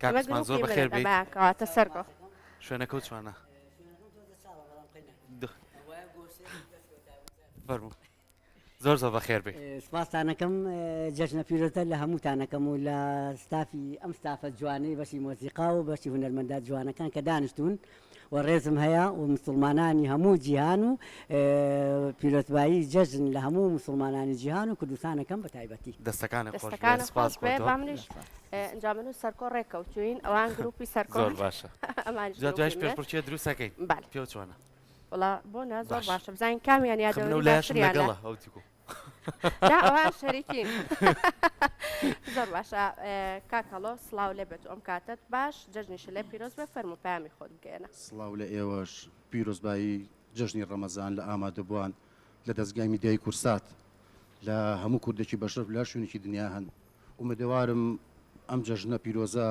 کاک ئێمە عوسمان زۆر گروپی بەخێر منن بێیت. ئەمەیان کەواتە سەرکۆ. شوێنەکە و چۆنە؟ فەرموو. زۆر زۆر بەخێر بێی. سپاستانەکەم جەژنە پیرۆزە لە هەمووتانەکەم و لە ستافی ئەم ستافە جوانەی بەشی مۆسیقا و بەشی هونەرمەندە جوانەکان کە دانیشتوون و ڕێزم هەیە و مسوڵمانانی هەموو جیهان و پیرۆزبایی جەژن لە هەموو مسوڵمانانی جیهان و کوردستانەکەم بە تایبەتی. دەستەکانت خۆش بێ دەستەکانت سپاس خۆش بۆ بێ تۆ. با منیش ئینجا من و سەرکۆ ڕێکەوتوین ئەوان گروپی سەرکۆن زۆر باشە ئەمانیش جا دوایش گروپی منن. پێشبڕکێ دروست ئەکەین بەلێ. پێو چۆنە؟ وەڵا بۆ نا زۆر باش. باشە بزانین کامیان خە منەو یادەوەری لایەشم باشتریانە. لەگەڵە ئەو دیکۆ. نا ئەوان شەریکین. زۆر باشە کاک هەڵۆ سڵاو لێ بێت و ئەم کاتەت باش جەژنیشت لێ پیرۆز بێ فەرموو پەیامی خۆت بگەیەنە. سڵاو لە ئێوەش، پیرۆزبایی جەژنی ڕەمەزان لە ئامادەبووان لە دەزگای میدیایی کورسات لە هەموو کوردێکی بەشرەف لە هەر شوێنێکی دنیا هەن. ئومێدەوارم ئەم جەژنە پیرۆزە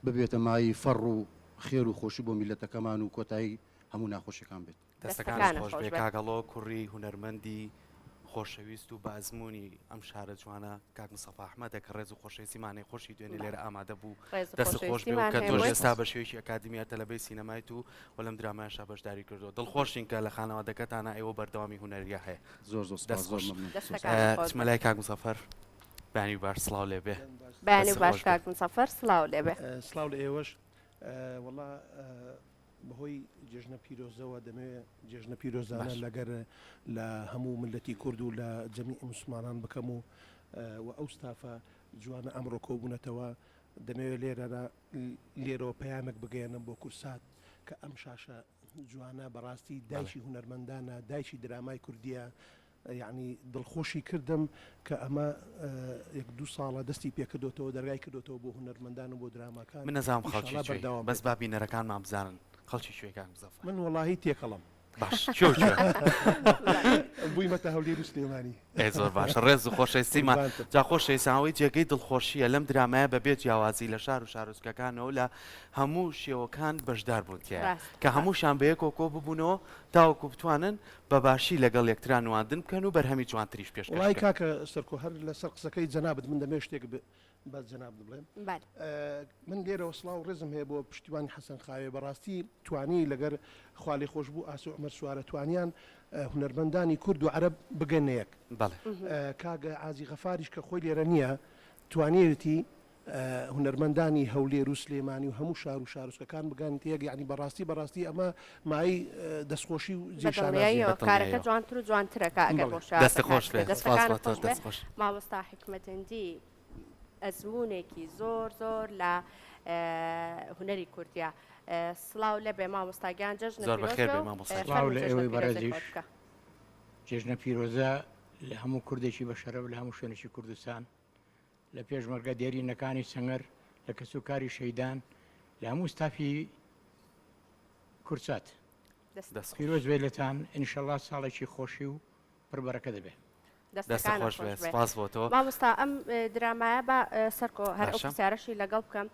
ببێتە مایەی فەڕ و خێر و خۆشی بۆ میللەتەکەمان و کۆتایی هەموو ناخۆشیەکان بێت. دەستەکانت دەستەکانت خۆش خۆش بێ بێت. کاک هەڵۆ کوڕی هونەرمەندی خۆشەویست و بە ئەزموونی ئەم شارە جوانە کاک مستەفا ئەحمەدە کە ڕێز و خۆشەویستیمان هەیە خۆشی دوێنێ بەڵێ. لێرە ئامادە بوو ڕێز و دەستت خۆش بێ و خۆشەویستیمان کە هەیە تۆش بۆی. ئێستا بە شێوەیەکی ئەکادیمی تەلەبەی سینەمایت و و لەم درامایەشا بەشداری کردووە دڵخۆشین کە لە خانەوادەکەتانا ئێوە بەردەوامی هونەریە هەیە زۆر زۆر سپاس دەست زۆر خۆش. مەمنون. زۆر دەستەکانت خۆش بچمە بێ. لای کاک مزەفەر بەیانی باش سڵاو لێ بێ. بەیانی دەستت باش خۆش بێ. کاک مزەفەر سڵاو لێ بێ. سڵاو لە ئێوەش وەڵا بەهۆی جێژنە پیرۆزەوە دەمەوێ جێژنە پیرۆزانە لەگەر لە هەموو ملەتی کورد و لە جەمیعی موسڵمانان بکەم و و ئەو ستافە جوانە ئەمڕۆ کۆبوونەتەوە دەمەوێ لێرەرا لێرەوە پەیامێک بگەیەنم بۆ کورسات کە ئەم شاشە جوانە بەڕاستی دایکی هونەرمەندانە دایکی درامای کوردیە یەعنی دڵخۆشی کردم کە ئەمە یەک دوو ساڵە دەستی پێکردۆتەوە دەرگای کردۆتەوە بۆ هونەرمەندان و بۆ دراماکان من نەزانم خەڵکی ئیشاڵا کوێی بەردەوام بەس بێت. با بینەرەکانمان بزانن خەڵکی کوێی کاک مزەفەر. من وەڵاهی تێکەڵم. باش کوێ و کوێ؟ بوویمەتە هەولێر و سلێمانی. ئێ زۆر باشە ڕێز و خۆشەویستیمان قوربانتم. جا خۆشەویستان ئەوەی جێگەی دڵخۆشییە لەم درامایە بەبێ جیاوازی لە شار و شارۆچکەکانەوە لە هەموو شێوەکان بەشدار بوون تیایا ڕاستە کە ڕاستە. هەمووشیان بەیەکەوە کۆ ببوونەوە تاوەکو بتوانن بە باشی لەگەڵ یەکترا نواندن بکەن و بەرهەمی جوانتریش پێشکەش وەڵایی بکەن. کاکە سەرکۆ هەر لەسەر قسەکەی جەنابت من دەمەوێت شتێک بە جەنابت بڵێم بەلێ. من لێرەوە سڵاو و ڕێزم هەیە بۆ پشتیوانی حەسەن خاوێ بەڕاستی توانی لەگەر خوالێخۆشبوو ئاسۆ عومەر سوارە توانیان هونەرمەندانی کورد و عەرەب بگەنە یەک بەڵێ. کاک عازی غەفاریش کە خۆی لێرە نییە توانیوێتی هونەرمەندانی هەولێر و سلێمانی و هەموو شار و شارۆچکەکان بگەن تێک یانی بەڕاستی بەڕاستی ئەمە مایەی دەستخۆشی و جێی شانازیە. بەدڵنیاییەوە کارەکە بەدڵنیاییەوە. جوانتر و جوانترەکا ئەگەر بەڵێ. بەو شێوازە دەستت کار خۆش بکرێت. بێ سپاس دەستەکانت بۆ تۆ خۆش بێ دەست خۆش. مامۆستا حیکمەت هندی ئەزموونێکی زۆر زۆر لە هونەری کوردیە. سڵاو لێبێ مامۆستا گیان جەژنت زۆر پیرۆز بەخێر بێ بێی و مامۆستا گیان. سڵاو فەرموو لە جەژنە ئێوەی پیرۆزەی بەڕێزیش خۆت بکە. جێژنە پیرۆزە لە هەموو کوردێکی بەشەرەف لە هەموو شوێنێکی کوردستان. لە پێشمەرگە دێرینەکانی سەنگەر، لە کەسوکاری شەهیدان، لە هەموو ستافی کوردسات. دەست خۆش. پیرۆز بێت لێتان، ئینشەڵا ساڵێکی خۆشی و پڕ بەرەکەت دەبێ. دەستت دەستەکانت خۆش خۆش بێ بێ. سپاس بۆ تۆ. مامۆستا ئەم درامایە با سەرکۆ هەر ئەو باشە. پرسیارەشی لەگەڵ بکەم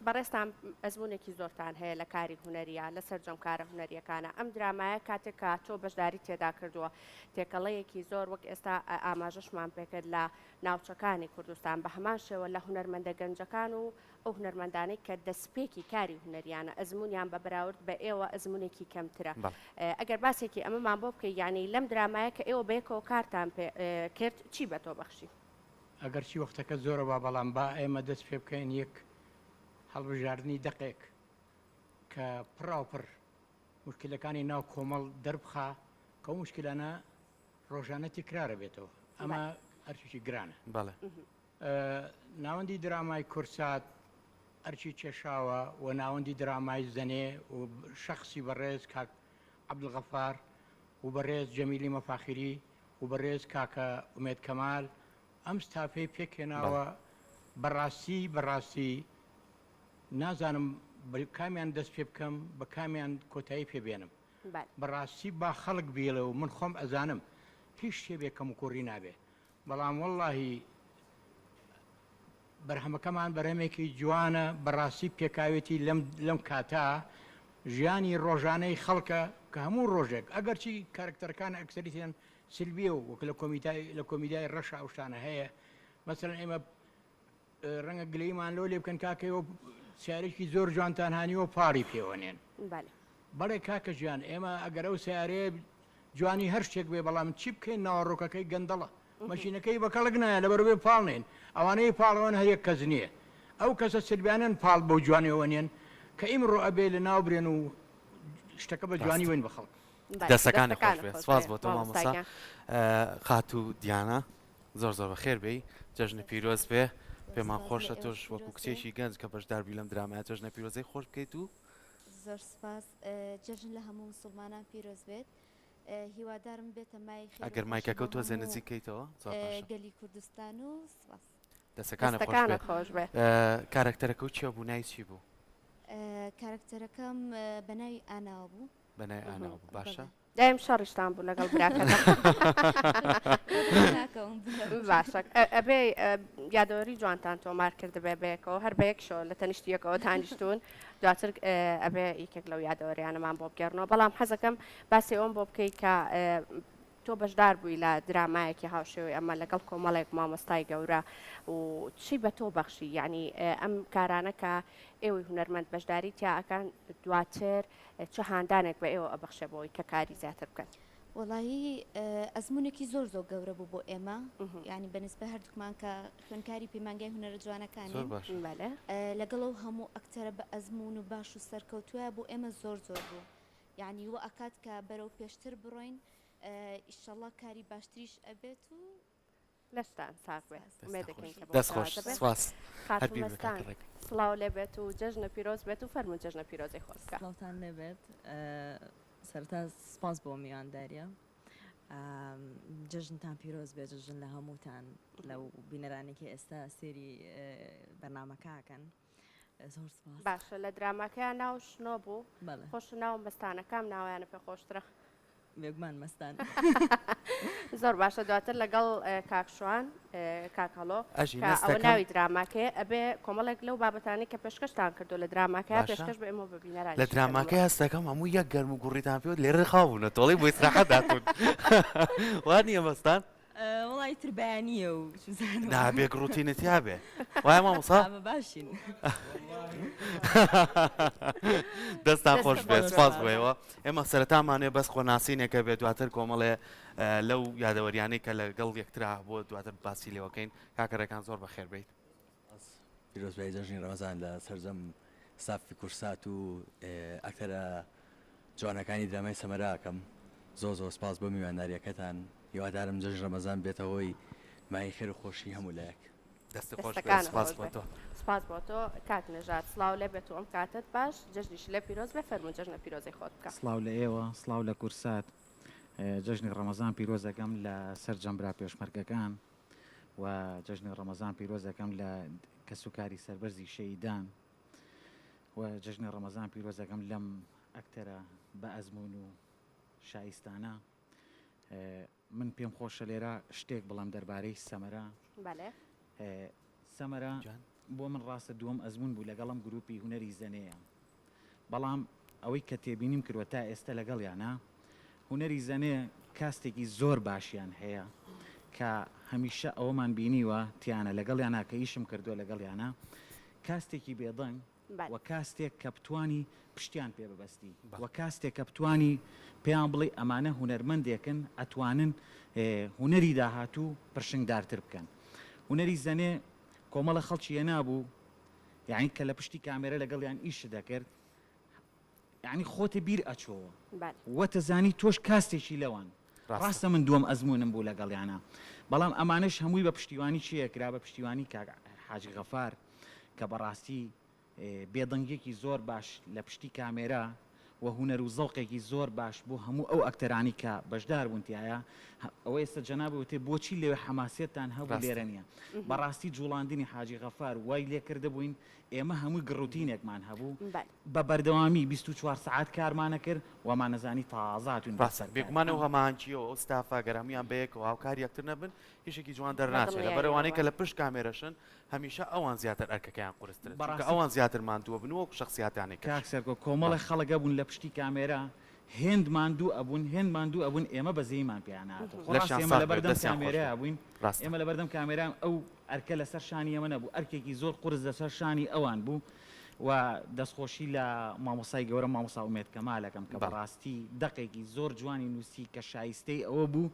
بەڕێزتان ئەزموونێکی زۆرتان هەیە لە کاری هونەرییا، لە سەرجەم کارە هونەرییەکانا، ئەم درامایە کاتێک کە تۆ بەشداریت تێدا کردووە، تێکەڵەیەکی زۆر وەک ئێستا ئاماژەشمان پێکرد لە ناوچەکانی کوردستان، بە هەمان شێوە لە هونەرمەندە گەنجەکان و ئەو هونەرمەندانەی کە دەسپێکی کاری هونەریانە، ئەزموونیان بە بەراورد بە ئێوە ئەزموونێکی کەمترە. ئەگەر باسێکی ئەمەمان بۆ بکەی، یانی لەم درامایە کە ئێوە بەیەکەوە کارتان پێ کرد، چی بە تۆ بەخشی؟ ئەگەرچی وەختەکە زۆرە با بەڵام با ئێمە دەست پێ بکەین یەک هەڵبژاردنی دەقێک کە پڕاوپڕ موشکیلەکانی ناو کۆمەڵ دەربخا کە ئەو موشکیلانە ڕۆژانە تکرارە بێتەوە ئەمە ئەرکێکی گرانە. بەڵێ. ناوەندی درامای کورسات ئەرکی کێشاوە و ناوەندی درامای زەنێ و شەخسی بەڕێز کاک عەبدولغەفار و بەڕێز جەمیلی مەفاخیری و بەڕێز کاکە ئومێد کەمال ئەم ستافەی پێکهێناوە بەڕاستی بەڕاستی نازانم بە کامیان دەست پێ بکەم بە کامیان کۆتایی پێ بێنم بەڕاستی با خەڵک بیڵێ و من خۆم ئەزانم هیچ شتێ بێ کەموکوڕی نابێ بەڵام وەڵاهی بەرهەمەکەمان بەرهەمێکی جوانە بەڕاستی پێکاوێتی لەم لەم کاتە ژیانی ڕۆژانەی خەڵکە کە هەموو ڕۆژێک ئەگەرچی کارکتەرەکان ئەکسەریتیان سلبیە و وەک لە کۆمیتای لە کۆمیدای ڕەشە ئەو شتانە هەیە مەسەلەن ئێمە. ڕەنگە گلەیمان لۆ لێ بکەن کاکە ئێوە سیارێکی زۆر جوانتان هانیوە پاڵی پێوە نێن. بەلێ. بەڵێ کاکە گیان ئێمە ئەگەر ئەو سەیارەیە جوانی هەر شتێک بێ بەڵام چی بکەین ناوەڕۆکەکەی گەندەڵە مەشینەکەی بە کەڵک نایە لەبەر بێ پاڵ نێن ئەوانەی پاڵەوەن هەر یەک کەس نییە ئەو کەسە سلبیانەن پاڵ بەو جوانیەوە نێن کە ئیمڕۆ ئەبێ لە ناو برێن و شتەکە بە جوانی وین بە خەڵک. دەستەکانت خۆش بێ سپاس بۆ تۆ مامۆستا خاتوو دیانا زۆر زۆر بەخێر بێی جەژنە پیرۆز بێ پێمان خۆشە تۆش وەکو کچێکی گەنج کە بەشداربی لەم درامایە جەژنە پیرۆزەی خۆش بکەیت و زۆر سپاس جەژن لە هەموو مسوڵمانان پیرۆز بێت هیوادارم بێتە مای خێر و ئەگەر خۆشی مایکەکە بۆ تۆزێ هەموو نزیک کەیتەوە زۆر باشە گەلی کوردستان و سپاس. دەسەکانت خۆش دەستەکانت بێ خۆش بێ. کارەکتەرەکە و چیە بوو ناوی چی بوو؟ کارەکتەرەکەم بە ناوی ئاناوە بوو. بە ناوی ئاناوە بوو باشە. بەڵێ. دایم شەڕیشتان بوو لەگەڵ براکەتە. باشە ئەبێ یادەوەری جوانتان تۆمار کردبێ بەیەکەوە هەر بە یەک شەوە لە تەنیشتی یەکەوە دانیشتوون دواتر ئەبێ یەکێک لەو یادەوەریانەمان بۆ بگێڕنەوە بەڵام حەزەکەم باسی ئەوم بۆ بکەی کە تۆ بەشدار بووی لە درامایەکی هاوشێوەی ئەمە لەگەڵ کۆمەڵێک مامۆستای گەورە و چی بە تۆ بەخشی یعنی ئەم کارانە کە ئێوەی هونەرمەند بەشداری تیا ئەکەن دواتر چ هاندانێک بە ئێوە ئەبەخشێ بۆ ئەوەی کە کاری زیاتر بکەن؟ وەڵایی ئەزموونێکی زۆر زۆر گەورە بوو بۆ ئێمە یانی بە نسبە هەردووکمان کە خوێندکاری پەیمانگای هونەرە زۆر جوانەکانین باشە. بەلێ. لەگەڵ ئەو هەموو ئەکتەرە بە ئەزموون و باش و سەرکەوتووە بۆ ئێمە زۆر زۆر بوو یانی وا ئەکات کە بەرەو پێشتر بڕۆین ئیشەڵا کاری باشتریش ئەبێت و لەشتان ساغ بێ ئومێد دەکەین کە بەو دەست خۆش شێوازە بێت. سپاس هەر خاتوو بیر بکە مەستان ڕێک. سڵاو لێ بێت و جەژنە پیرۆز بێت و فەرموو جەژنە پیرۆزەی خۆت بکە. سڵاوتان لێ بێت سەرەتا سپاس بۆ میوانداریە جەژنتان پیرۆز بێت جەژن لە هەمووتان لەو بینەرانی کە ئێستا سێری بەرنامەکەکەن زۆر سپاس. باشە لە دراماکەیا ناو شنۆ بوو بەڵێ. خۆش ناو مەستانە کام ناویانە پێ خۆشترە؟ بێگومان مەستان. زۆر باشە دواتر لەگەڵ کاک شوان کاک هەڵۆ ئەژی کە ئەوە نەستەکەم. ناوی دراماکەیە ئەبێ کۆمەڵێک لەو بابەتانەی کە پێشکەشتان کردو لە دراماکەیا باشە. پێشکەش بە ئێمە و بە بینەرانیش لە بکەن. دراماکەی هەستەکەم هەموو یەک گەرم و گوڕیتان پێوت لێرە خاو بوونە تۆڵەی بۆ ئیسراحەت هاتوون وا نییە مەستان؟ وەڵا ئیتر بەیانییە و چوزانم. نا بێ گڕوتینە تیا بێ وایە مامۆستا؟ ئامە باشین. دەستان خۆش بێت سپاس بۆ ئێوە ئێمە سەرەتامانێ بەس خۆناسینێکە بێت دواتر کۆمەڵێ لەو یادەوەریانەی کە لەگەڵ یەکترا بۆ دواتر باسی لێوەکەین کاکە ڕێکان زۆر بەخێر بیت. پیرۆزبایی جەژنی ڕەمەزان لە سەرجەم ستافی کورسات و ئەکتەرە جوانەکانی درامای سەمەرا ئەکەم زۆر زۆر سپاس بۆ میوانداریەکەتان هیوادارم جەژنی ڕەمەزان بێتە هۆی مایەی خێر و خۆشی هەموو لایەک. دەستت خۆش بێت دەستەکانت سپاس خۆش بۆ بێت تۆ. سپاس بۆ تۆ کاک نەژاد سڵاو لێ بێت و ئەم کاتەت باش جەژنیشی لێ پیرۆز بێ فەرموو جەژنە پیرۆزەی خۆت بکە. سڵاو لە ئێوە سڵاو لە کورسات جەژنی ڕەمەزان پیرۆز ئەکەم لە سەرجەم برا پێشمەرگەکان و جەژنی ڕەمەزان پیرۆز ئەکەم لە کەسوکاری سەربەرزی شەهیدان و جەژنی ڕەمەزان پیرۆز ئەکەم لەم ئەکتەرە بە ئەزموون و شایستانە من پێم خۆشە لێرە شتێک بڵێم دەربارەی سەمەرە. بەلێ. سەمەرە بۆ من ڕاستە دووەم ئەزموون بوو لەگەڵم گروپی هونەری زەنێیە بەڵام ئەوەی کە تێبینیم کردوە تا ئێستە لەگەڵیانە هونەری زەنێ کاستێکی زۆر باشیان هەیە کە هەمیشە ئەوەمان بینیوە تیانە لەگەڵیانە کە ئیشم کردوە لەگەڵیانە کاستێکی بێدەنگ و کاستێک کە بتوانی پشتیان پێ ببەستی و کاستێک کە بتوانی پێیان بڵێی ئەمانە هونەرمەندێکن ئەتوانن هونەری داهاتوو پرشنگدارتر بکەن. هونەری زەنێ کۆمەڵە خەڵکی هێنابوو یانی کە لە پشتی کامێرە لەگەڵیان ئیشت دەکرد یانی خۆتە بیر ئەچۆوە وەتەزانی تۆش کاستێکی لەوان. ڕاستە من دووەم ئەزموونم بوو لەگەڵیانا بەڵام ئەمانەش هەمووی بە پشتیوانی کێ ئەکرا بە پشتیوانی کاک حاجی غەفار کە بەڕاستی بێدەنگیەکی زۆر باش لە پشتی کامێرا و هونەر و زەوقێکی زۆر باش بۆ هەموو ئەو ئەکتەرانی کە بەشدار بوون تیایا ئەوە ئێستا جەنابی وتێ بۆچی لەوێ حەماسیەتتان هەبوو لێرە نیە بەڕاستی جوڵاندنی حاجی غەفار وای لێکردبووین ئێمە هەمووی گڕوتینێکمان هەبوو بە بەردەوامی 24 سەعات کارمانەکرد وامانەزانی تازە هاتووین بۆ ڕاستە سەر کار. بێگومان ئەو هەماهەنگییە و ئەو ستافە گەر هەموویان بەیەکەوە هاوکاری یەکتر نەبن هیچێکی جوان دەرناچێت لەبەر ئەوانەی کە لە پشت کامێرەشن هەمیشە ئەوان زیاتر ئەرکەکەیان قورسترە چونکە بەڕاستی ئەوان زیاتر ماندووە بن و وەکو شەخسیاتانەی کەش کاک سەرکۆ کۆمەڵێک خەڵک هەبوون لە پشتی کامێرا. هێند ماندوو ئەبوون هێند ماندوو ئەبوون ئێمە بەزەییمان پێیان نەهاتەوە خۆ ڕاستە لەشیان ئێمە ساغ بێ لەبەردەم دەستیان خۆش بێ کامێرا بووین ڕاستە. ئێمە لەبەردەم کامێرا ئەو ئەرکە لەسەر شانی ئێمە نەبوو ئەرکێکی زۆر قورس لەسەر شانی ئەوان بوو و دەستخۆشی لە مامۆستای گەورەم مامۆستا ئومێد کەمال ئەکەم کە بەڵێ. بەڕاستی دەقێکی زۆر جوانی نووسی کە شایستەی ئەوە بوو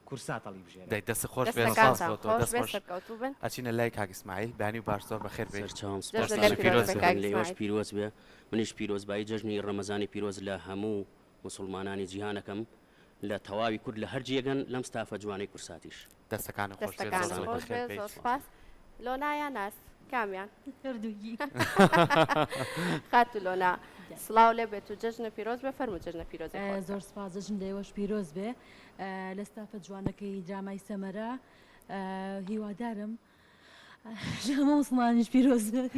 کورسات هەڵیبژێرێ. دەی دەستت خۆش بێ سپاس دەستەکانتان بۆ تۆ خۆش دەست بێ خۆش سەرکەوتوو بن. ئەچینە لای کاک ئیسماعیل بەیانی و باش زۆر بەخێر بێی سەرچاوم سپاس جەژنت جەژنی پیرۆز پیرۆز بێ بێ. کاک لە ئێوەش ئیسماعیل. پیرۆز بێ منیش پیرۆزبایی جەژنی ڕەمەزانی پیرۆز لە هەموو موسوڵمانانی جیهان ئەکەم لە تەواوی کورد لە هەر جێگەن لەم ستافە جوانەی کورساتیش. دەستەکانت خۆش بێ زۆر دەستەکانت زۆر خۆش بەخێر بێ بێیت. زۆر سپاس. لۆنا یا ناز کامیان؟ هەردووکی. خاتوو لۆنا سڵاو لێ بێت و جەژنە پیرۆز بێ فەرموو جەژنە پیرۆزی خۆت. زۆر سپاس جەژن لە ئێوەش پیرۆز بێ لە ستافە جوانەکەی درامای سەمەرە هیوادارم لە هەموو موسڵمانیش پیرۆز بێت.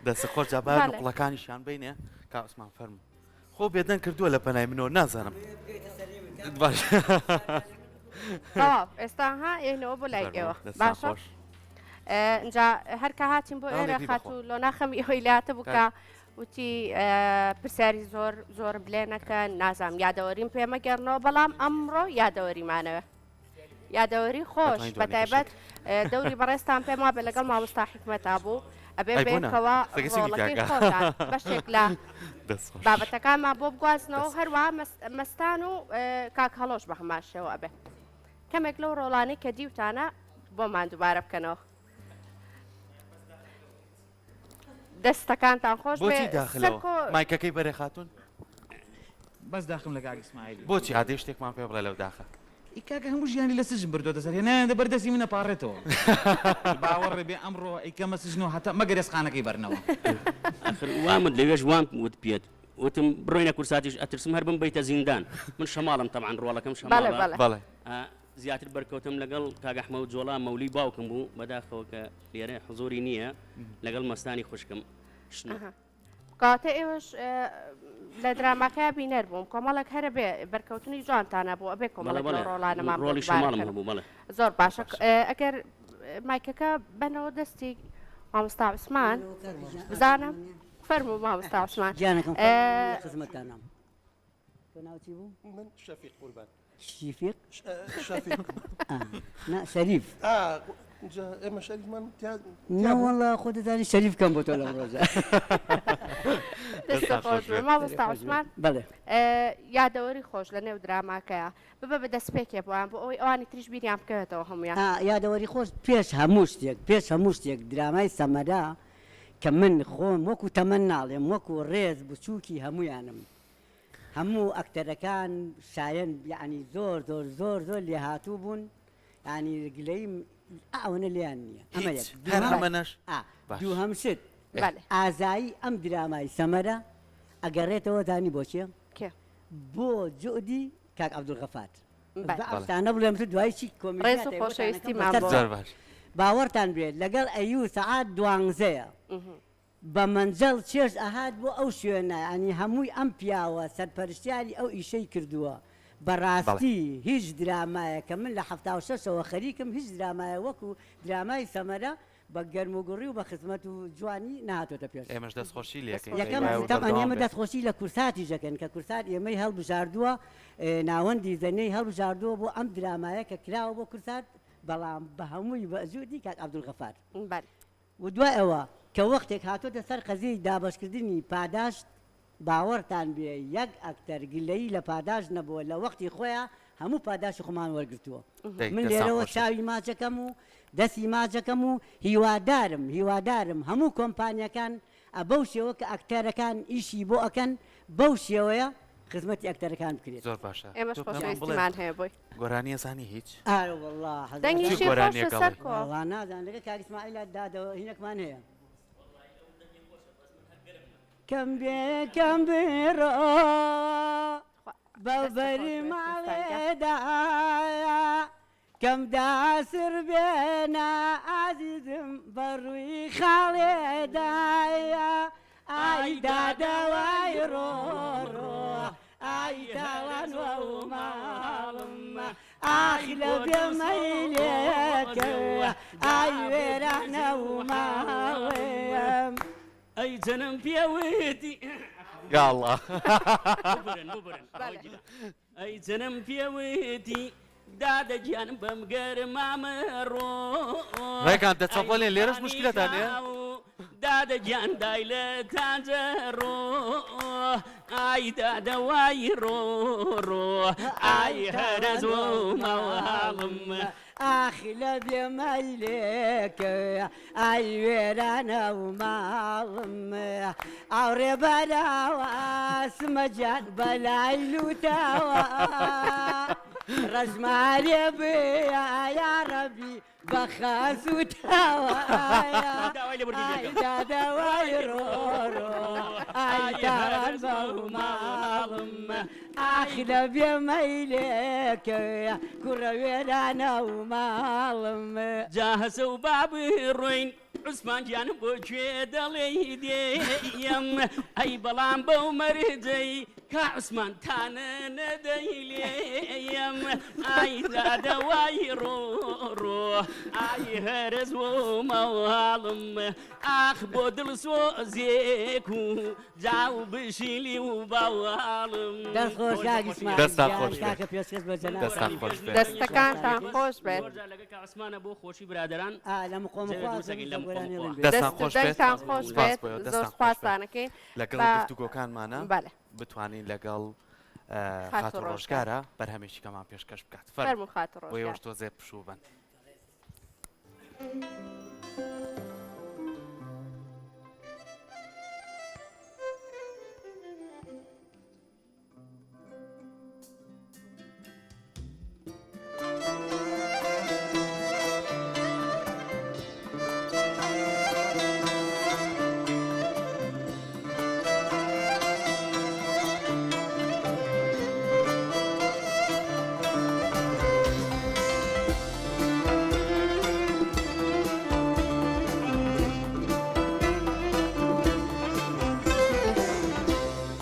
دەست خۆش جا با نوقڵەکانیشیان بینێ کا عوسمان فەرموو خۆ بێدەنگ کردووە لە پەنای منەوە نازانم باش تەواو ئێستا ها ئێنەوە بۆ لای ئێوە باشە اینجا هەرکە هاتین بۆ ئێرە خاتوو لۆنا خەمی ئەوەی لاتە بوو کە وتی پرسیاری زۆر زۆرم لێ نەکەن نازانم یادەوەریم پێ مەگەڕنەوە بەڵام ئەمڕۆ یادەوەریمانەوە یادەوەری خۆش بەتایبەت دەوری بەڕێزتان پێم وابێ لەگەڵ مامۆستا حیکمەتا بوو ئەبێ بێکەوە ڕۆڵەکەی خۆتان بەشێک لە بابەتەکانمان بۆ بگوازنەوە هەروە مەستان و کاک هەڵۆش بە هەمان شێوە ئەبێ کەمێک لەو ڕۆڵانەی کە دیوتانە بۆمان دووبارە بکەنەوە. دەستەکانتان خۆش بێ بۆچی داخلەوە سەرکۆ مایکەکەی بەرێ خاتون بەس داخم لە کاک ئیسماعیلی بۆچی ئادەی شتێکمان پێ بڵێ لەو داخە ئی کاکە هەموو ژیانی لە سجن بردۆتە سەر هێنایان دە بەر دەستی منە پاڕێتەوە باوەڕێ بێ ئەمڕۆ ئەیکەمە سجن و هەتا مەگەر ئێسقانەکەی بەرنەوە ئاخر وامت لەوێش وام وت پێت وتم بڕۆینە کورساتیش ئەترسم هەر بمبەیتە زیندان من شەماڵم تەبعەن ڕۆڵەکەم بەڵێ شەماڵە بەڵێ بەڵێ ئا، زیاتر بەرکەوتم لەگەڵ کاک ئەحمەد جۆڵا مەولی باوکم بوو بەداخەوە کە لێرە حزوری نییە لەگەڵ مەستانی خوشکم شنۆ. کەواتە ئێوەش لە دراماکەیا بینەر بووم کۆمەڵێک هەرە بێ بەرکەوتنی جوانتان هەبوو ئەبێ بەڵێ کۆمەڵێک لەو بەڵێ ڕۆڵانەمان بۆ ڕۆڵی دووبارە شەماڵم بکەن هەبوو بەڵێ. زۆر باشە ئەگەر مایکەکە بەنەوە دەستی مامۆستا عوسمان بزانم فەرموو مامۆستا عوسمان گیانەکەم فەرموو لە خزمەتتانام. تۆ ناوت چی بوو؟ من شەفیق قوربان. شیفیق؟ شەفیق. نا شەریف. جا ئێمە شەریفمان تیا نا وەڵا خۆ دەزانی شەریف کەم بۆ تۆ لەم ڕۆژە. دەستت خۆش بێ مامۆستا عوسمان. بەڵێ. یادەوەری خۆش لە نێو دراماکەیە ببە بە دەستپێکێ بۆیان بۆ ئەوەی ئەوانی تریش بیریان بکەوێتەوە هەموویان. یادەوەری خۆش پێش هەموو شتێک پێش هەموو شتێک درامای سەمەرە کە من خۆم وەکو تەمەن ناڵێم وەکو ڕێز بچووکی هەموویانم هەموو ئەکتەرەکان شایەن یەعنی زۆر زۆر زۆر زۆر لێهاتوو بوون یەعنی گلەییم ئا ئەوەنە لێیان نییە ئەمە هیچ یەک هەر دووهەم ئەمەنەش ئا باش دووهەم شت بەلێ. ئازایی ئەم درامای سەمەرە ئەگەڕێتەوە زانی بۆ کێ کێ؟ بۆ جوئدی کاک عەبدولغەفار بەلێ. با ئەم شتانە بڵێم تر دوایی چی ڕێز و کۆمیدیا تایبەتانەکەم خۆشەویستیمان بەسەر بۆ زۆر باش باوەڕتان بێت لەگەڵ ئەیو سەعات دوانزەیە بە مەنجەڵ چێژ ئەهات بۆ ئەو شوێنە یانی هەمووی ئەم پیاوە سەرپەرشتیاری ئەو ئیشەی کردووە بەڕاستی هیچ درامایەک کە من لە 76ەوە خەریکم هیچ درامایە وەکو درامای سەمەرە بە گەرم و گوڕی و بە خزمەت و جوانی نەهاتۆتە پێش. ئێمەش دەستخۆشی لێ ئەکەین یەکەم بەهیوایە و تەبعەن بەردەوام ئێمە بێ. دەستخۆشی لە کورساتیش ئەکەین کە کورسات ئێمەی هەڵبژاردووە ناوەندی زەنێی هەڵبژاردووە بۆ ئەم درامایە کە کراوە بۆ کورسات بەڵام بە هەمووی بە جودی کاک عەبدولغەفار. بەلێ. و دوای ئەوە کە وەختێک هاتۆتە سەر قەزیەی دابەشکردنی پاداشت باوەڕتان بێ یەک ئەکتەر گلەیی لە پاداشت نەبووە لە وەختی خۆیا هەموو پاداشتی خۆمان وەرگرتووە دەی من دەستان لێرەوە خۆش بێت. چاوی ماچەکەم و دەستی ماچەکەم و هیوادارم هیوادارم هەموو کۆمپانیەکان ئە بەو شێوە کە ئەکتەرەکان ئیشی بۆ ئەکەن بەو شێوەیە خزمەتی ئەکتەرەکان بکرێت. زۆر باشە ئێمەش تۆ پێمان بڵێ خۆشەویستیمان هەیە بۆی. گۆرانی ئەزانی هیچ؟ ئارە وەڵا حەز دەنگی چ شی گۆرانیەک خۆشە ئەڵێی؟ سەرکۆ. وەڵا نازانم لەگەڵ کاک ئیسماعیلا دادەوە هینەکمان هەیە. کەم بێ کەم بڕۆ بە دەستت خۆش بەری بێت مستان گیان. ماڵێدا کەم داسر بێنە ئازیزم بە ڕووی خاڵێدایە ئای دادە وای ڕۆ ڕۆ ئای تاوان وە و ماڵم ئاخ لە بێ مەیلێکە ئای وێرانە و ماڵم ئەی جەنم پێوتی. یاڵڵا. ببورن ببورن ئەی جنم پێوتی دادە گیان بەم گەرما مەڕۆ. ڕێکان دەچەپڵێن لێرەش مشکلەتان هەیە؟ دادە گیان دای لە تاجە ڕۆ ئای دادە وای ڕۆ ڕۆ ئای هەرەز و ماڵم. ئاخ لە بێ مەیلێک ئای وێرانە و ماڵم ئاوڕێ بەراوە سمە گیان بەلای لوتەوە ڕەشمارێ بیا یاڕەبی بە خاس و تاوە ئای دادە وای ڕۆ ڕۆ ئای تاوان بەو ماڵم ئاخ لە بێ مەیلێک کوڕە وێرانە و ماڵم. جا هەسە و با بڕۆین عوسمان گیان بۆ کوێ دەڵێی دێیەم ئەی بەڵام بەو مەرجەی کا عوسمان تانە نەدەی لێیەم ئای دادە وای ڕۆ ڕۆ ئای هەرەز و ماڵم ئاخ بۆ دڵسۆزێک و جاو بشیلی و باوەڵم. دەست خۆش کاک ئیسماعیل دەستان گیان خۆش بێت. کاکە پێشکەش بە جەنابت. دەستان خۆش بێت. دەستەکانتان خۆش بێت. زۆر جار لەگەڵ کاک عوسمانە بۆ خۆشی برادەران ئا لە مقۆ جەوێ مقۆ دروست ئەکەین لە مقۆ مقۆ. دەستان دەست و خۆش بێت. دەنگتان خۆش سپاس بێت بۆ ئێوە. زۆر دەستان خۆش بێت. سوپاستان ئەکەین لەگەڵ با گفتوگۆکانمانە بەلێ. بتوانین لەگەڵ خاتوو خاتوو ڕۆژگار. ڕۆژگارە بەرهەمێکی کەمان پێشکەش بکات. فەرموو فەرموو خاتوو بۆ ڕۆژگار. ئێوەش تۆزێ پشوو بەن.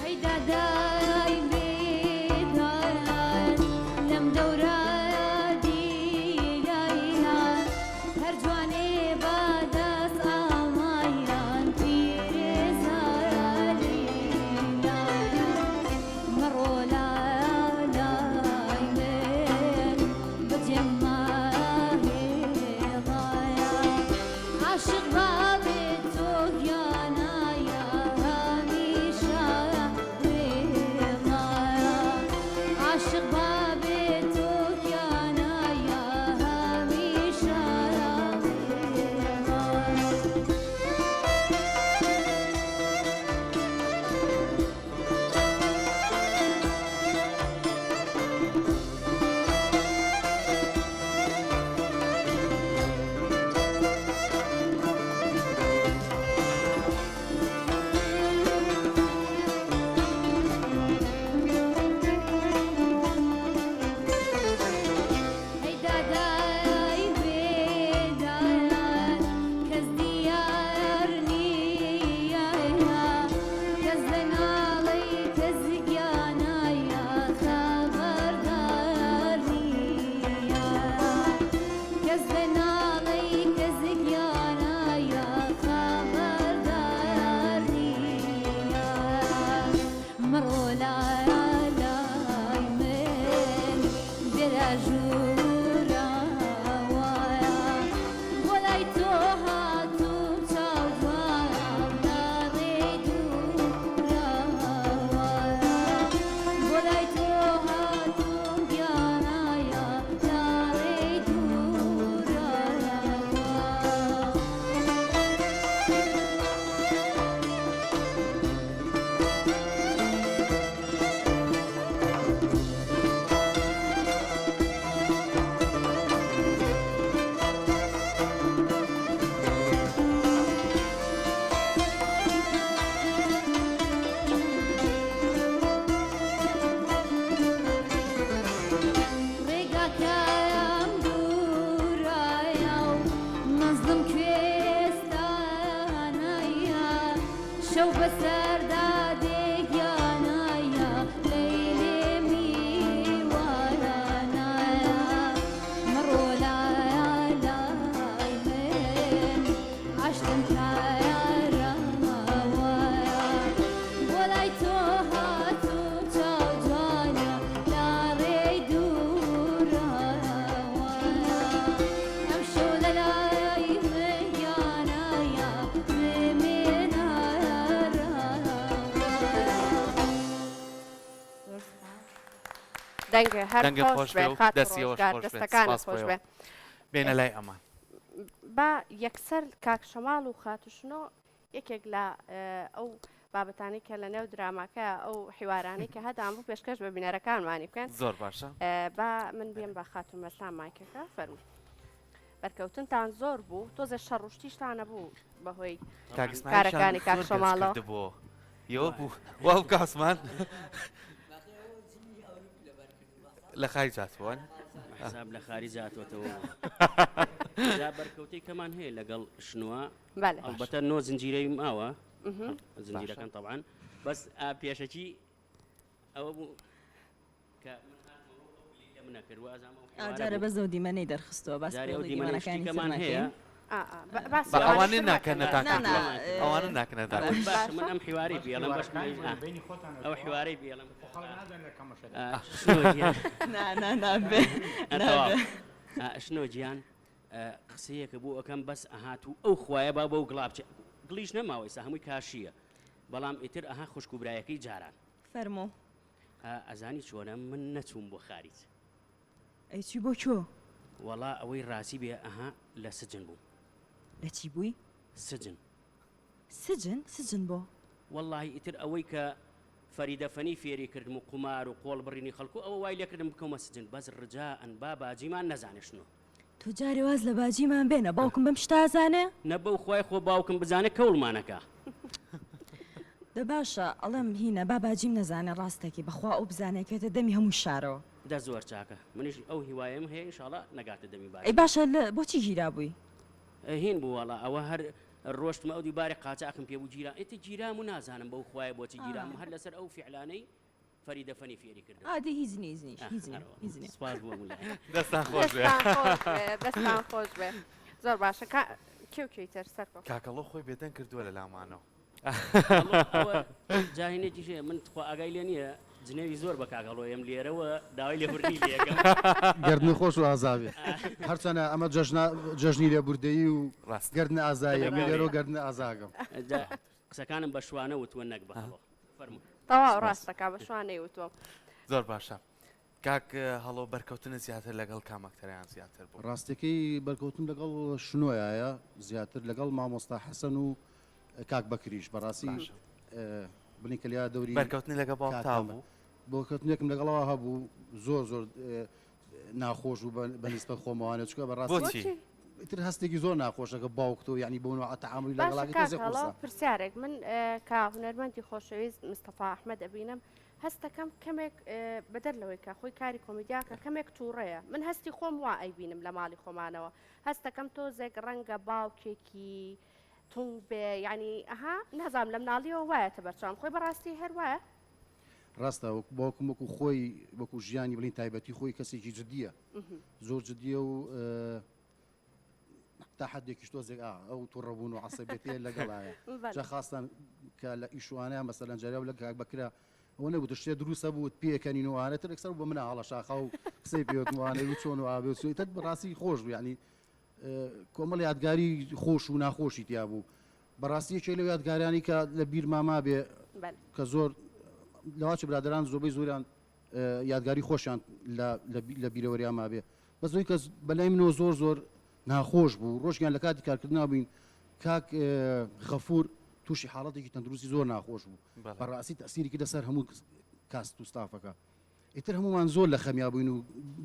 ئەی دادای بێداد لەم دەورە دیلایە هەر جوانێ بە دەست ئامایان پیرێزە لیلایە مەڕۆ لای من بەجێم مەهێڵایە عاشق بابێ تۆ گیانایە هەمیشە وێڵایە عاشق بابێ تۆ گیانایە هەمیشە وێڵایە. ئەی دادای بێداد کەس دیار نییە کەس لە ناڵەی کەس گیانایە خەبەردار نییە کەس لە ناڵەی کەس گیانایە خەبەردار نییە مەڕۆ لای من بێرە ژوورەوە بۆ لای تۆ هاتووم چاو جوانم لە ڕێی دوورەوە بۆ لای تۆ هاتووم گیانایە لە ڕێی دوورەوە. ڕێگاکەم دوورایە و مەنزڵم کوێستانایە شەو بەسەردا دێ گیانایە لەیلێ میوانایە مەڕۆ لای من عەشقم کارەوەیە بۆ لای تۆ دەنگێ هەر دەنگت خۆش خۆش بێ بێ و خاتوو دەستی ئێوەش ڕۆژگار خۆش بێت دەستەکانت سپاس بۆ خۆش ئێوە بێ. بێنە لای ئەمان. با یەکسەر کاک شەماڵ و خاتوو شنۆ یەکێک لە ئەو بابەتانەی کە لە نێو دراماکە ئەو حیوارانەی کە هەدان بوو پێشکەش بە بینەرەکانمانی بکەن. زۆر باشە. با من بێم بە خاتوو مەسا مایکەکە فەرموو. بەرکەوتنتان زۆر بوو تۆزێ شەڕ و شتیشتان نەبوو بەهۆی کاک ئیسماعیلیشان کارەکانی کاک زۆر گەنج شەماڵەوە؟ کردبووەوە. یەوە بوو وا بوو کاک عوسمان لە خاریج هاتبووە. حساب لە خاریج هاتووەتەوە. جا بەرکەوتەی کەمان هەیە لەگەڵ شنوە. بەلێ. ئەڵبەتە نۆ زنجیرەی ماوە. زنجیرەکان تەبعەن. بەس ئا پێشەکی ئەوە بوو کە من هاتمەوە ئەو گلەی لە منە کرد وازانم ئەو حیوارە جارێ بوو. بەس ئەو دیمەنەی دەرخستووە باس جارێ ئەو پێڵی دیمەنەی شتی دیمەنەکانی تر کەمان هەیە. ناکەین. ئا ئا باسی بە ئەوانەی ئەوانە تر ناکەن مەکەن. نەتان نا نا کردووە ئەوانە ناکەن نەتان کردووە. باشە من ئەم حیوارەی پێڵم بەش بەینی خۆتان ئەو حیوارەی پێڵم خۆ خەڵک نازانێت لە کام مەشهەدە. شنۆ گیان نا نا نابێ تەواو نابێ. شنۆ گیان قسەیەکە بۆ ئەکەم بەس ئەهات و ئەو خوایە با بەو گڵا بچێ گڵیش نەماوە ئیستا هەمووی کاشییە بەڵام ئیتر ئەها خوشک و برایەکەی جاران. فەرموو. ئەزانی چۆنە من نەچووم بۆ خاریج. ئەی چووی بۆ کوێ؟ وەڵا ئەوەی ڕاستی بێ ئەها لە سجن بووم. لە چی بووی؟ سجن. سجن؟ سجن بۆ؟ وەڵاهی ئیتر ئەوەی کە فەریدە فەنی فێری کردم و قومار و قۆڵ بڕینی خەڵک و ئەوە وای لێکردم بکەومە سجن بەس ڕجائەن با باجیمان نەزانێ شنۆ. تۆ جارێ واز لە باجیمان بێنە باوکم بەم شتە ئەزانێ؟ نە بەو خوای خۆ باوکم بزانێ کەوڵمان ئەکا. دە باشە ئەڵێم هینە با باجیم نەزانێ ڕاستەکی بەخوا ئەو بزانێ ئەکەوێتە دەمی هەموو شارەوە. دە زۆر چاکە منیش ئەو هیوایەم هەیە ئینشاڵا نەگاتە دەمی ئەی باجیم. باشە لە بۆچی گیرابووی؟ هین بوو وەڵا ئەوە هەر ڕۆشتمە ئەو دیو بارێ قاچاخم پێ بوو گیرام ئیتر گیرام و نازانم بەو خوایە بۆچی گیرام هەر لەسەر ئەو فیعلانەی فەریدە فەنی فێری کردم. ئا دەی هیچ نیە هیچ نیە هیچ نیە هیچ نیە. سپاس بۆ هەموو لایەک. دەستان خۆش بێ. دەستان خۆش بێ دەستان خۆش بێ زۆر باشە کا کێ و کێی تر سەرکۆ. کاکەڵۆ خۆی بێدەنگ کردووە لە لامانەوە. کاکەڵۆ ئەوە جاهینێکیش هەیە من تخوا ئاگای لێ نییە جنێوی زۆر بە کاک هەڵۆ یەم لێرەوە داوای لێبوردنی لێ ئەکەم. گەردنی خۆش و ئازا بێ. هەرچەنە ئەمە جەژنە جەژنی لێبوردەیی و ڕاستە. گەردن ئازاییە من گەورەیە. لێرەوە گەردن ئازاگەم. جا قسەکانم بە شوانە وتووە نەک بە هەڵۆ. فەرموو. تەواو سپاس. ڕاست دەکا بە شوانەی وتووە. زۆر باشە کاک هەڵۆ بەرکەوتنت زیاتر لەگەڵ کام ئەکتەرەیان زیاتر بوو؟ ڕاستیەکەی بەرکەوتنم لەگەڵ شنۆیایە زیاتر لەگەڵ مامۆستا حەسەن و کاک بەکریش بەڕاستی باشە. بڵین کە لیا دەوری بەرکەوتنی لەگەڵ باوک کاک تا کامە بوو؟ بۆکەوتنێکم لەگەڵەوە هەبوو زۆر زۆر ناخۆش بوو بە نیسبەت خۆمەوانە چونکە بەڕاستی بۆچی؟ بۆچی؟ ئیتر هەستێکی زۆر ناخۆشە کە باوک تۆ یعنی بۆ نوع تەعاملی باشە لەگەڵاکەی کاک تۆزێ هەڵۆ قورسە. پرسیارێک من کە هونەرمەندی خۆشەویست مستەفا ئەحمەد ئەبینم هەستەکەم کەمێک بەدەر لەوەی کە خۆی کاری کۆمیدیاکە کەمێک تووڕەیە من هەستی خۆم وا ئەیبینم لە ماڵی خۆمانەوە هەستەکەم تۆزێک ڕەنگە باوکێکی تونگ بێ یعنی ئەها نازانم لە مناڵیەوە وایەتە بەرچاوم خۆی بەڕاستی هەر وایە؟ ڕاستە وەک باوکم وەکو خۆی وەکو ژیانی بڵین تایبەتی خۆی کەسێکی جدیە زۆر جدیە و تا حدێکیش تۆزێک ئا ئەو توڕەبوون و عەسەبیەتەیە لەگەڵایە جا خاستان کە لە ئیشوانەیە مەسەلەن جارێ و لە کاک بەکرا ئەوە نەبوو شتێ دروستە بوو پێکەنین و ئانە تر ئەکسەر بە منە هەڵە شاخا و قسەی پێوتم وانە و چۆن و ئابێ و چۆن ئیتر بەڕاستی خۆش بوو یعنی کۆمەڵ یادگاری خۆش و ناخۆشی تیا بوو بەڕاستی یەکێ لەو یادگاریانی کە لە بیرما مابێ کە زۆر لەواچ برادران زۆربەی زۆریان یادگاری خۆشیان لە بیرەوەریان مابێ بەس ئەوی کە بەلای منەوە زۆر زۆر ناخۆش بوو ڕۆژیان لە کاتی کارکردنا بووین کاک غەفور تووشی حاڵەتێکی تەندروستی زۆر ناخۆش بوو بەڕاستی تەسیری کردە سەر هەموو کاست و ستافەکە ئیتر هەمومان زۆر لە خەمیا بووین و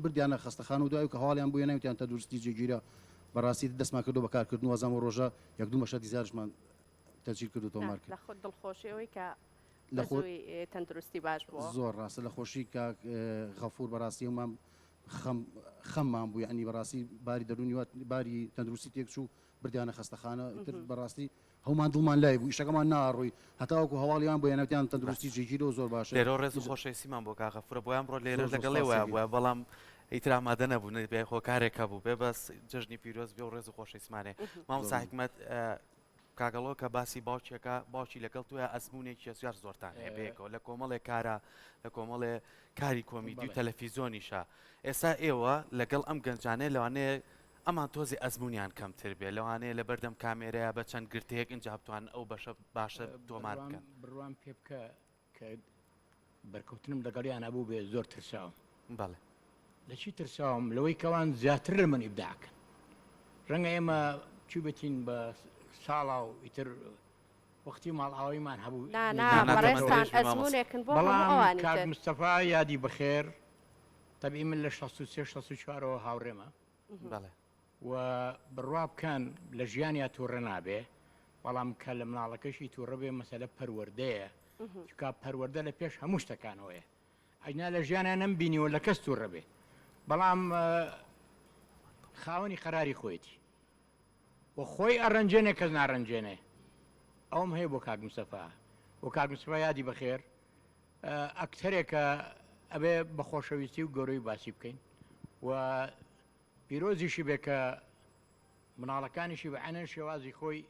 بردیانە خەستەخانە و دوای کە هەواڵیان بووە ناوتیان تەندروستی جێگیرە بەڕاستی دەستمان کردو بە کارکردن وازان و ڕۆژە یەک دوو مەشهەدی زیادشمان تەسجیل کرد و تۆمار کرد. لە خۆت دڵخۆشی ئەوەی کە لە خۆ بەزووی تەندروستی باش بووە. زۆر ڕاستە لە خۆشی کاک غەفور بەڕاستی هەموومان خەم خەممان بوو یعنی بەڕاستی باری دەروونی وا باری تەندروستی تێکچوو بردیانە خەستەخانە ئیتر بەڕاستی هەموومان دڵمان لای بوو ئیشەکەمان ناڕۆی هەتاوەکو هەواڵیان بۆ یانەوتیان تەندروستی جێگیرە و زۆر باشە لێرەوە ڕێز و خۆشەویستیمان بۆ کاک غەفورە بۆیە ئەمڕۆ لێرە زۆر زۆر لەگەڵێ سپاسی وایە ئەکەین. بووە بەڵام ئیتر ئامادە نەبوو نەبێ هۆکارێک هەبوو بێ بەس جەژنی پیرۆز بێ و ڕێز و خۆشەویستمان هەیە مامۆستا حیکمەت کاک هەڵۆ کە باسی باوکێکە باوکی لەگەڵ تۆیا ئەزموونێکی زیار زۆرتان هەیە بەیەکەوە لە کۆمەڵێ کارە لە کۆمەڵێ کاری کۆمیدی و تەلەفیزۆنیشە ئێستا ئێوە لەگەڵ ئەم گەنجانەیە لەوانەیە ئەمان تۆزی ئەزمونیان کەمتر بێ لەوانەیە لە بەردەم کامێرەیە بە چەند گرتەیەک ئینجا بتوان ئەو بەشە باشە تۆمار بکەن. بڕوام پێ بکە کە بەرکەوتنم لەگەڵیان هەبوو بێ زۆر ترساوم. بەڵێ. لە چی ترساوم؟ لەوەی کەوان زیاتر لە من ئیبداع کەن. ڕەنگە ئێمە چووبێتین بە ساڵا و ئیتر وەختی ماڵئاواییمان هەبوو. نا نا بەڕێزتان ئەزموونێکن بۆ هەموو بەڵام ئەوانی کاک تر. مستەفا یادی بەخێر، تەبعی من لە 63 64ەوە هاوڕێمە. بەڵێ. و بڕوا بکەن لە ژیانیا توڕە نابێ بەڵام کە لە مناڵەکەشی توڕە بێ مەسەلە پەروەردەیە چونکە پەروەردە لە پێش هەموو شتەکانەوەیە ئەجنا لە ژیانیا نەم بینیوە لە کەس توڕە بێ بەڵام خاوەنی قەراری خۆیەتی و خۆی ئەڕەنجێنێ کەس ناڕەنجێنێ ئەوم هەیە بۆ کاک مستەفا و کاک مستەفا یادی بەخێر ئەکتەرێکە ئەبێ بە خۆشەویستی و گەورەی باسی بکەین و پیرۆزیشی بێ کە مناڵەکانیشی بە عەینەن شێوازی خۆی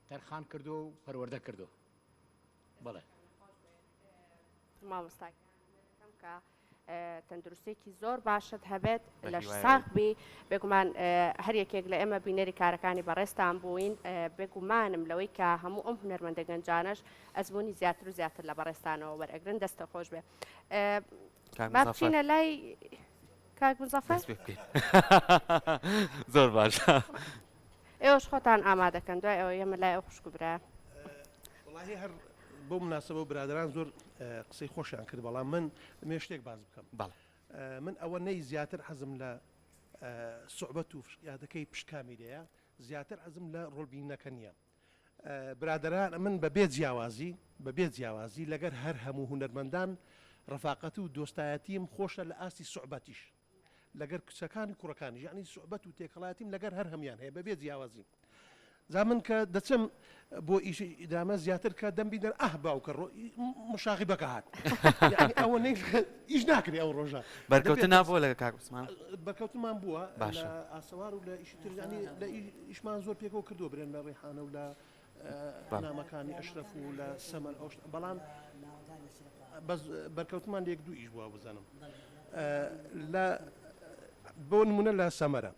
تەرخان کردووە و پەروەردە کردووە. بەڵێ. مامۆستا گیان کە تەندروستێکی زۆر باشت هەبێت لەش ساغ بی بێگومان هەر یەکێک لە ئێمە بینەری کارەکانی بەڕێزتان بووین بێگومانم لەوەی کە هەموو ئەم هونەرمەندە گەنجانەش ئەزمموی زیاتر و زیاتر لە بەڕێزتانەوە وەرئەگرن دەستە خۆش بێ با بچینە لای کاک مزەفەر دەست پێ بکەین زۆر باشە ئێوەش خۆتان ئامادەکەن دوای ئەوە ئێمە لای ئەو خوشک و برایە. وەڵاهی هەر بۆ مناسبە و برادەران زۆر قسەی خۆشیان کرد بەڵام من دەمەوێت شتێک باس بکەم بەڵێ من ئەوە نەی زیاتر حەزم لە سوعبەت و یادەکەی پشت کامیرەیە زیاتر حەزم لە ڕۆڵبینینەکە نییە برادەران من بە بێ جیاوازی بە بێ جیاوازی لەگەر هەر هەموو هونەرمەندان ڕەفاقەت و دۆستایەتیم خۆشە لە ئاستی سوعبەتیش لەگەر کچەکان و کوڕەکانیش یعنی سوعبەت و تێکەڵایەتیم لەگەر هەر هەموان هەیە بە بێ جیاوازی جا من کە دەچم بۆ ئیش ئیدامە زیاتر کە دەمبینەر ئاه باوکە ڕۆ مشاغیبەکە هات یعنی ئەوە نەی ئیش ناکرێ ئەو ڕۆژە بەرکەوتن نابووە لەگە کاک عوسمان؟ بەرکەوتنمان بووە باشە. لە ئاسەوار و لە ئیشی تر یعنی لە ئیشمان زۆر پێکەوە کردووە برێن لە ڕێحانە و لە بەڵێ. نامەکانی ئەشرەف و لە سەمەر ئەو شتە بەڵام بەس بەرکەوتنمان لە یەک دوو ئیش بووە بزانم لە بۆ نمونە لە سەمەرە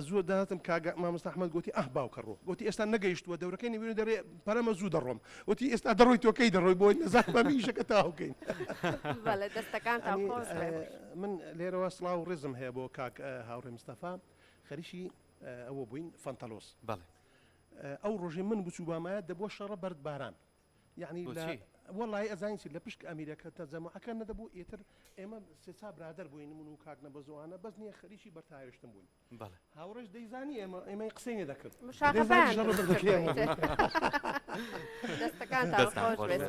زوو دەهاتم کاک مامۆستا ئەحمەد گۆتی ئاه باوکە ڕۆ گۆتی ئێستا نەگەیشتووە دەورەکەی نەبینی دەرێ پەرەمە زوو دەڕۆم وتی ئێستا دەڕۆی تۆ کەی دەڕۆی بۆی نەزانم ئیشەکە تەواو کەین بەڵێ دەستەکانتان یانی خۆش بێ. من لێرەوە سڵاو و ڕێزم هەیە بۆ کاک هاوڕێ مستەفا خەریکی ئەوە بووین فەنتەلۆس بەڵێ ئەو ڕۆژەی من بچووبامایە دەبووە شەڕە بەرد باران یەعنی لە بۆچی؟ وەڵایی ئەزانی چی لە پشت ئەمیرەکە تەجەموعەکە نەدەبوو ئیتر ئێمە سێ چا برادەر بووین من و کاک نەبەزۆانە بەس نییە خەریکی بەرتاوێشتن بووین بەڵێ هاوڕێش دەیزانی ئێمە ئێمەی قسەی نەدەکرد مشاغەبەیان دەیزانی شەڕ دروست بەردەکەی کردووە ئێمە ئیتر. بوو. دەستەکانتان دەستان خۆش خۆش بێ. بێ.